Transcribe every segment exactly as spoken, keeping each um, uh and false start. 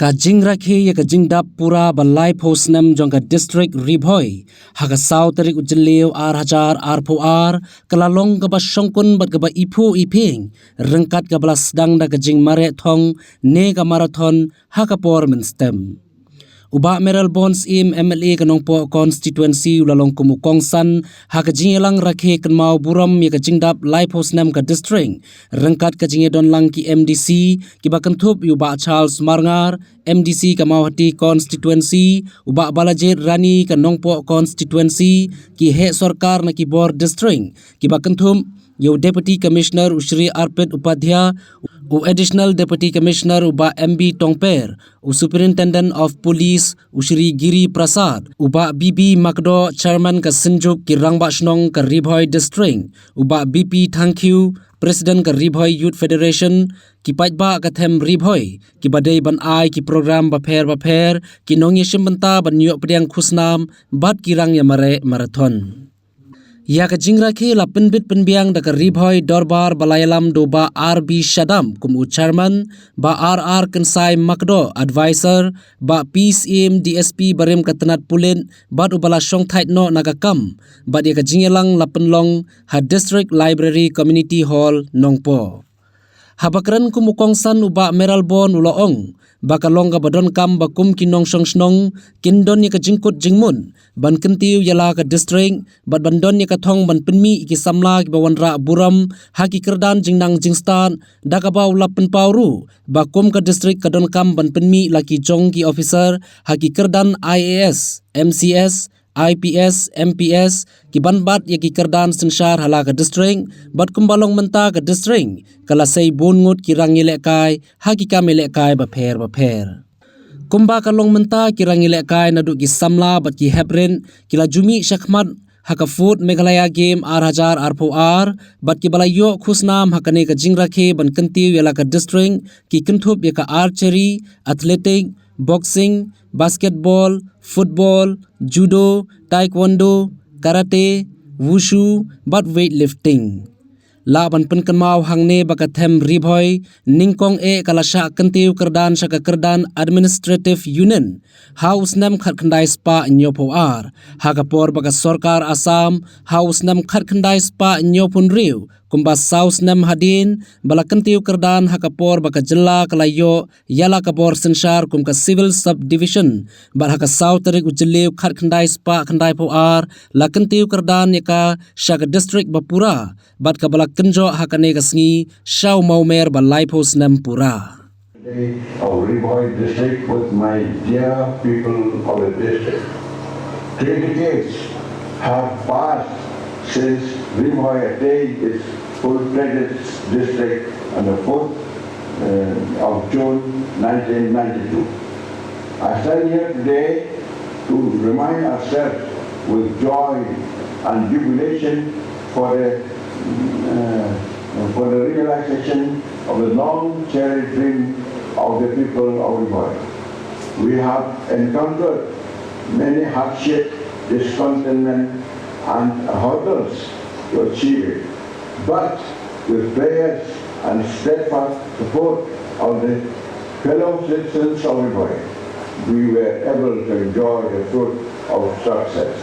Ka jingrakhe ïa ka jingdap pura ba laiphew snem jong ka district Ri Bhoi ha ka saw tarik u Jylliew ar hajar arphew ar ka la long kaba shongkun bad kaba iphuh iphieng ryngkat kaba la sdang da ka jingmareh thong ne ka marathon ha ka por mynstep. U Bah Mayralborn Syiem, M L A ka Nongpoh constituency, u la long kum u kongsan ha ka jingïalang rakhe kynmaw burom ïa ka jingdap laiphew snem ka district ryngkat ka jingïadon lang ki M D C kiba kynthup ïa u Bah Charles Marngar, M D C ka Mawhati constituency, u Bah Balajied Rani ka Nongpoh constituency, ki heh sorkar na ki bor district kiba kynthup ïa u Deputy Commissioner u Shri Arpit Upadhyay, u Additional Deputy Commissioner u Bah M B Tongper, u Superintendent of Police u Shri Giri Prasad, u Bah B B Makdoh, Chairman ka Synjuk ki Rangbah Shnong ka Ri Bhoi District, u Bah B P Thangkhiew, President ka Ri Bhoi Youth Federation, ki paidbah ka them Ri Bhoi kiba dei ban ai ki program bapher bapher, ki nongïashim bynta ban ïoh pdiang khusnam bad ki rang ïamareh marathon. Ïa ka jingrakhe la pynbit pynbiang da ka Ri Bhoi Dorbar ba la ïalam da u Bah R B Shadap kum u chairman, Bah R R Kynsai Makdoh advisor, Bah P Syiem D S P barim ka tnat pulit bad uba la shongthait noh na ka kam, bad ïa ka jingïalang la pynlong ha District Library Community Hall Nongpoh. Haba kren kum u kongsan u Bah Mayralborn u la ong ba ka long kaba donkam ba kum ki nongshong shnong kin don ïa ka jingkut jingmut ban kyntiew ïa la ka district bad ban don ïa ka thong ban pynmih ïa ki samla kiba wanrah burom ha ki kyrdan jingnang jingstad, da kaba u la pynpaw ruh ba kum ka district ka donkam ban pynmih la ki jong ki officer ha ki kyrdan I A S, M C S, I P S, M P S, ki ban bat ïa ki kyrdan synshar ha la ka district, bad kumba long mynta ka district ka la sei bun ngut ki rang ïalehkai ha ki kam ïalehkai bapher bapher. Kumba ka long mynta, ki rang ïalehkai naduh ki samla bad ki heprit ki la ju mih shakhmat ha ka Fourth Meghalaya Game ar hajar arphew ar, bad kiba la ïoh khusnam ha kane ka jingrakhe ban kyntiew ïa la ka district ki kynthup ïa ka archery, athletic, boxing, basketball, football, judo, taekwondo, karate, wushu bad weightlifting. Lah ban pynkynmaw hangne ba ka them Ri Bhoi nyngkong eh ka la shah kyntiew kyrdan sha ka kyrdan Administrative Unit ha u snem khatkhyndai spah hynñiewphew ar, ha ka por ba ka sorkar Assam ha u snem khatkhyndai spah hynñiewphew hynriew, kumba saw snem hadien ba la kyntiew kyrdan ha ka por ba ka jylla ka la ïoh ïa la ka bor synshar kum ka Civil Subdivision, bad ha ka saw tarik u Jylliew khatkhyndai spah khyndaiphew ar la kyntiew kyrdan ïa ka sha ka district ba pura, bad kaba la kynjoh ha kane ka sngi sha u mawmer ba laiphew snem pura. Day of Ri Bhoi district with my dear people of the district. Three decades have passed since Ri Bhoi attained its full-fledged district on the fourth, uh, of June nineteen ninety-two. I stand here today to remind ourselves with joy and jubilation for the, uh, for the realization of the long cherished dream of the people of Ri Bhoi. We have encountered many hardships, discontentment, and hurdles to achieve it. But with prayers and steadfast support of the fellow citizens of Ri Bhoi, we were able to enjoy the fruit of success.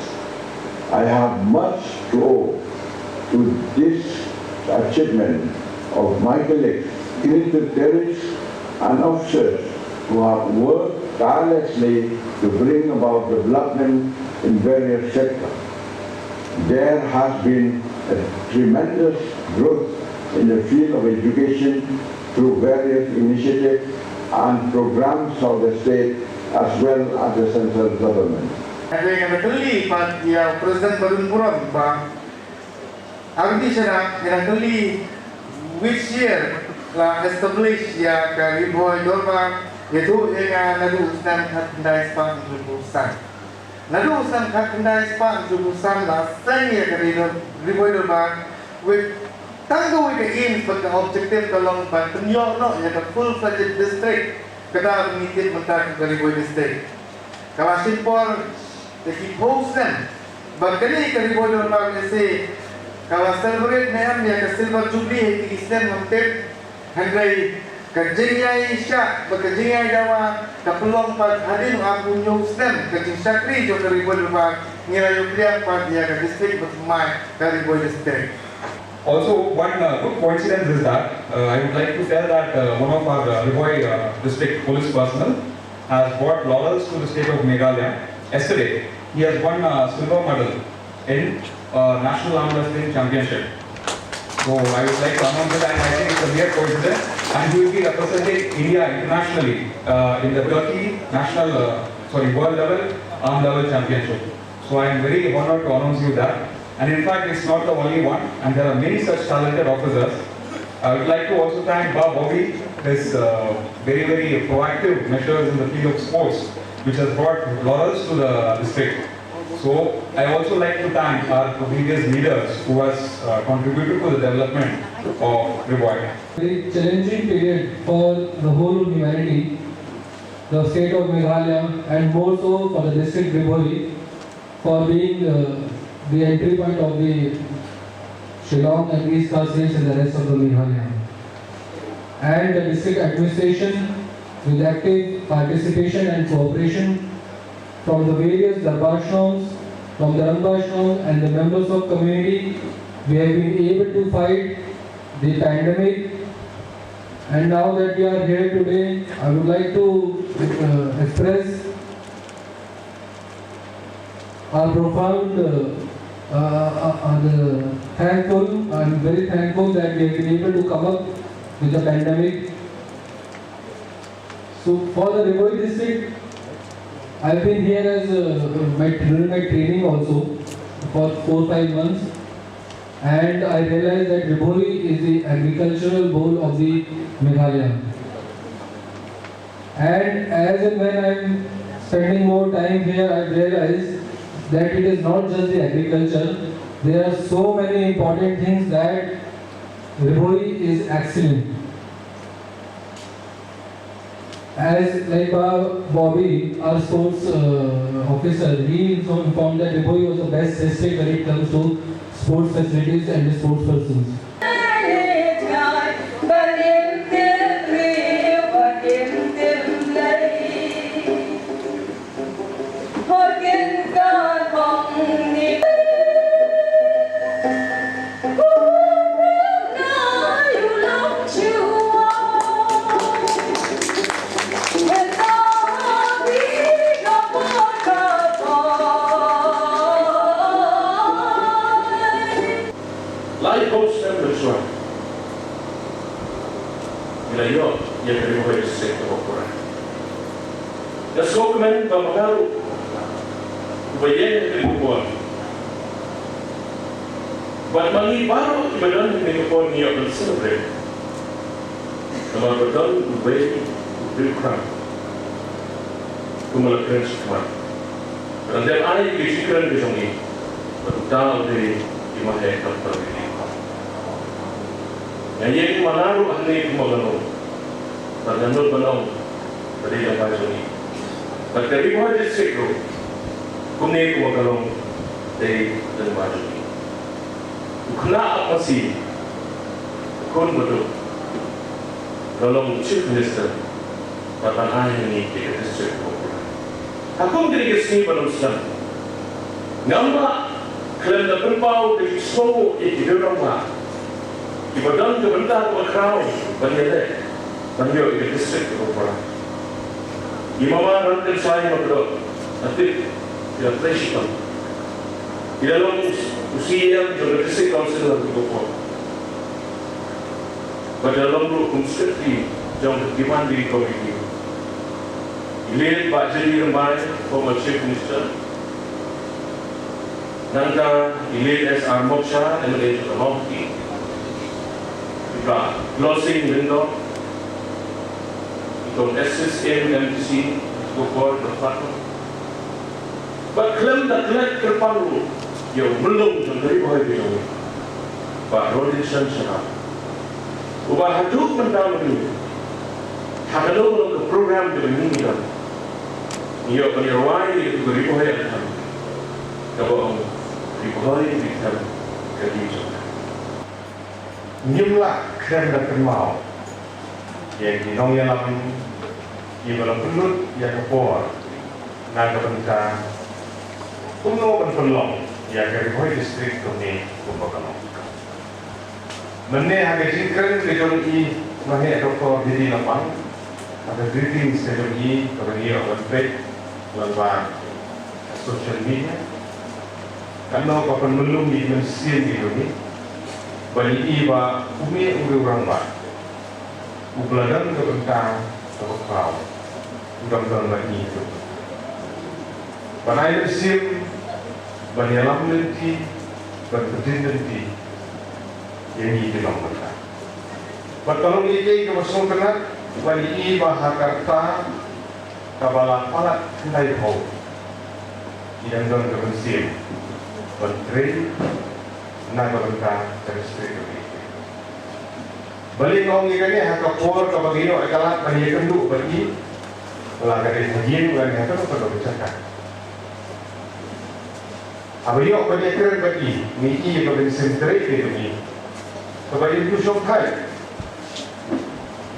I have much to owe to this achievement of my colleagues, dignitaries and officers who have worked tirelessly to bring about development in various sectors. There has been a tremendous growth in the field of education through various initiatives and programs of the state as well as the central government. Hynrei nga da kylli pat ïa u President ba dang burom ba, ardi shana, nga da kylli which year la establish ïa ka Ri Bhoi Dorbar, ïathuh ïa nga naduh u snem khatkhyndai spah hynriewphew san. Naduh u snem khatkhyndai spah hynriewphew san la seng ïa ka Ri Bhoi Dorbar, with tang kawei ka aim bad ka objective ka long ban pynïoh noh ïa ka full-fledged district, kata ba ngi tip mynta kum ka Ri Bhoi District. Ka la shim por da ki phew snem. Bad kane ka Ri Bhoi Dorbar lehse ka la celebrate ne em ïa ka Silver Jubilee ha ki snem ngam tip. Hynrei ka jingïaishah bad ka jingïadawa ka pynlong pat hadien arphew hynñiew snem ka jingshakri jong ka Ri Bhoi Dorbar, ngi la ïoh pdiang pat ïa ka district ba thymmai, ka Ri Bhoi District. Also, one uh, good coincidence is that uh, I would like to tell that uh, one of our uh, Ri Bhoi uh, district police personnel has brought laurels to the state of Meghalaya. Yesterday, he has won a silver medal in uh, National Arm Wrestling Championship. So I would like to announce it, and I think it's a mere coincidence. And he will be representing India internationally uh, in the Turkey national, uh, sorry, world level arm level championship. So I am very honored to announce you that. And in fact, it's not the only one, and there are many such talented officers. I would like to also thank Ba Bobby, his uh, very, very proactive measures in the field of sports, which has brought laurels to the district. So I also like to thank our previous leaders who has uh, contributed to the development of Ri Bhoi. Very challenging period for the whole of humanity, the state of Meghalaya, and more so for the district Ri Bhoi, for being uh, the entry point of the Shillong and East Khasi Hills and the rest of the Meghalaya. And the district administration, with active participation and cooperation from the various Darbar Shnongs, from the Rangbah Shnong and the members of community, we have been able to fight the pandemic. And now that we are here today, I would like to uh, express our profound uh, uh, uh, uh, thankful. I'm very thankful that we have been able to come up with the pandemic. So for the Ri Bhoi district, I've been here as uh, my during my training also for four five months, and I realized that Ri Bhoi is the agricultural bowl of the Meghalaya. And as and when I'm spending more time here, I realize that it is not just the agriculture. There are so many important things that Ri Bhoi is excellent. As like uh, Bobby, our sports uh, officer, he informed that Ri Bhoi was the best district when it comes to sports facilities and sports persons. Lai phew snem mynshuwa ngi la ïoh ïa ka Ri Bhoi District kaba pura. Nga sngewkmen ba ma nga ruh uba ïeng ha kane ka por bad ma ngi baroh kiba don ha kane ka por ngi ïoh ban celebrate. Namar ba don uwei u briew khmat kumba la kren shakhmat. Ka dang dep ai ïa ka jingkren ka jong ngi bad uta u dei i Mahek Doctor W D Khot. Nga ïeng ma nga ruh hangne kumba nga long bad nga nud ban ong ba dei lyngba jong ngi. Bad ka Ri Bhoi District ruh kumne kumba ka long dei lyngba jong ngi. U khynnah ap masi, u khun baduk, ka long u Chief Minister bad ban ai ha ngi ïa ka district kaba pura. Ha kum kine ki sngi ba ym sdang, ngam lah khlem da pynpaw ka jingsngewnguh ïa ki rangbah kiba don ka bynta kaba khraw ban ïaleh ban ïoh ïa ka district kaba pura. I Mama Rankynsai Makdok, nga tip phi la trei shitom. I la long u C E M jong ka District Council ha kaba pura. Bad ïalong ruh kum secretary jong ka Demand Bidding Committee, i late Bah J D Rymbai, former Chief Minister, nangta i late S R Mokshah, M L A jong ka Longkmie, i Bah Blessing Lyngdoh, i kong Assistant M D C, i kong Kor Department, bad khlem da klet kyrpang ruh ïa u myllung jong ka Ri Bhoi ka jong ngi, Bah Robinshan Sharma, uba haduh mynta mynnin, ha kano kano ka program kaba ngi don, ngi ïoh ban ïarwai ïa ka Ri Bhoi Arkhan, kaba ong Ri Bhoi Ri Them ka ri jong nga. Ngim lah khlem da kynmaw ïa ki nongïalam kiba la pynlut ïa ka por na ka bynta kumno ban pynlong ïa ka Ri Bhoi District kumne kumba ka long. Mynne ha ka jingkren ka jong i, Bah Doctor Didi Lapang, ha ka greetings ka jong i kaba ngi ïoh ban peit lyngba ka social media, kano ka pynmlien i mynsiem i jong i, ba i i ba u mih u rangbah, u ba la don ka bynta kaba khraw, u dang don bad ngi. Ban ai mynsiem, ban ïalam lynti, ban pyntin lynti ïa ngi ki nongbynta. Bad ka long ïa kaba sngewtynnat, ba i i ba ha ka rta kaba la palat khyndai phew, i dang don ka mynsiem ban trei na ka bynta ka district. Balei nga ong ïa kane? Ha ka por kaba ngi ïoh ïa ka lad ban ïakynduh bad i, la ka dei ha ïing lane ha kano kano ka jaka, haba ïoh ban ïakren bad i, ngi i ïa ka mynsiem trei ka jong i, kaba i u shongthait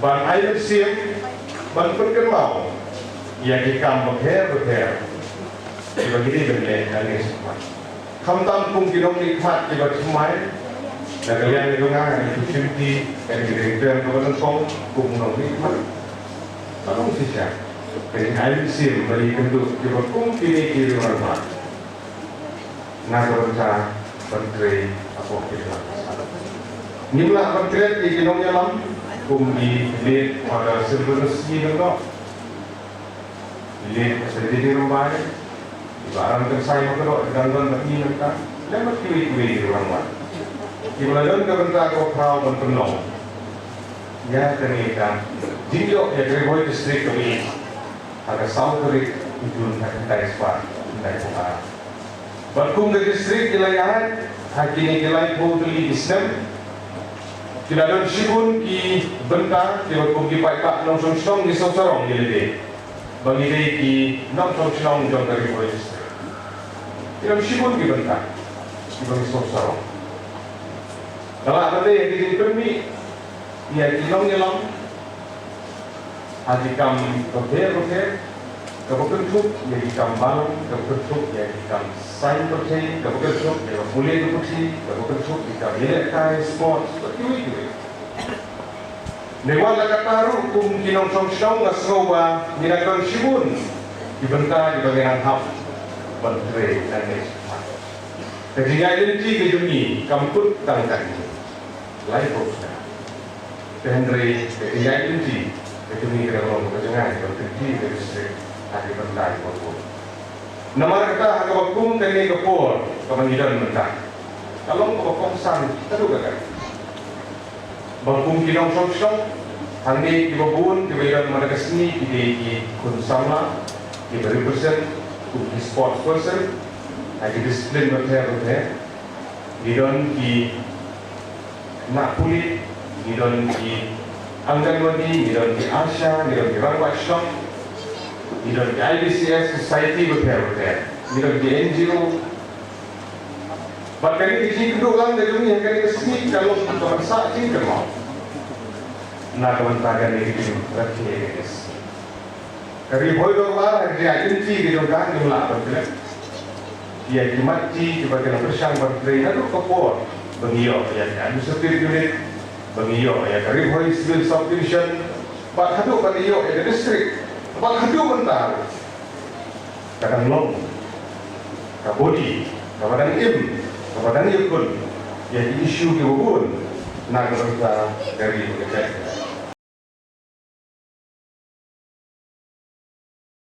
ban ai mynsiem, ban pynkynmaw ïa ki kam bapher bapher kiba ngi dei ban leh nangne shakhmat. Khamtam kum ki nongmihkhmat kiba thymmai, na ka liang jong nga, nga i opportunity, kane ka dei ka term kaba nyngkong kum u nongmihkhmat. Ka long shisha ka jingai mynsiem ban ïakynduh kiba kum kine ki rangbah na ka bynta ban trei hapoh ki jylla. Ngim lah ban klet ïa ki nongïalam kum i late Father Silvanus Sngi Lyngdoh, i late Pastor J D Rymbai, i Bah Ramkynsai Makdoh, i dang don bad ngi mynta, lem bad kiwei kiwei ki rangbah kiba la don ka bynta kaba khraw ban pynlong ïa kane ka jingïoh ïa ka Ri Bhoi District kaba ïeit ha ka saw tarik u Jun ha ka khyndai spah khyndai phew ar. Bad kum ka district ki la ïaid ha kine ki laiphew tylli ki snem, ki la don shibun ki bynta kiba kum ki paidbah nongshong shnong, ki sngewsarong, ki la dei ba ngi dei ki nongshong shnong jong ka Ri Bhoi District. Ki don shibun ki bynta kiba ngi sngewsarong. Ka lah ban dei ha ki jingpynmih ïa ki nongïalam ha ki kam bapher bapher, kaba kynthup ïa ki kam balang, kaba kynthup ïa ki kam saiñ pyrthei, kaba kynthup ïa ka pule ka puthi, kaba kynthup ïa ki kam ïalehkai, sports bad kiwei kiwei. Nangta la katta ruh kum ki nongshong shnong nga sngew ba ngi dang don shibun ki bynta kiba ngi nang hap ban trei nangne shakhmat. Ka jingïaid lynti ka jong ngi kam kut tang katne, laiphew snem. Te hynrei ka jingïaid lynti ka jong ngi ka dang long kaba jngai ban kynti ka district ha ki bynta kiba bun. Namar kata ha kaba kum kane ka por kaba ngi don mynta, ka long kaba kongsan haduh katta. Ba kum ki nongshong shnong hangne kiba bun kiba don mynta ka sngi ki dei ki khun samla kiba represent kum ki sports person ha ki discipline bapher bapher. Ngi don ki nongpulit, ngi don ki Anganwadi, ngi don ki ASHA, ngi don ki rangbah shnong, ngi don ki I B C S society bapher bapher, ngi don ki N G O. Bad kane ka jingkynduh lang ka jong ngi ha kane ka sngi ka long kaba sah jingkynmaw na ka bynta kane ka jingrakhe ka sngi. Ka Ri Bhoi Dorbar ha ka jingïaid lynti ka jong ka ngim lah ban klet ïa ki mat ki kiba ki la pyrshang ban trei naduh ka por ba ngi ïoh ïa ka administrative unit, ba ngi ïoh ïa ka Ri Bhoi Civil Sub Division, bad haduh ba ngi ïoh ïa ka district, bad haduh mynta ruh ka dang long ka body kaba dang im, kaba dang ïakhun ïa ki issue kiba bun na ka bynta ka ri bad ka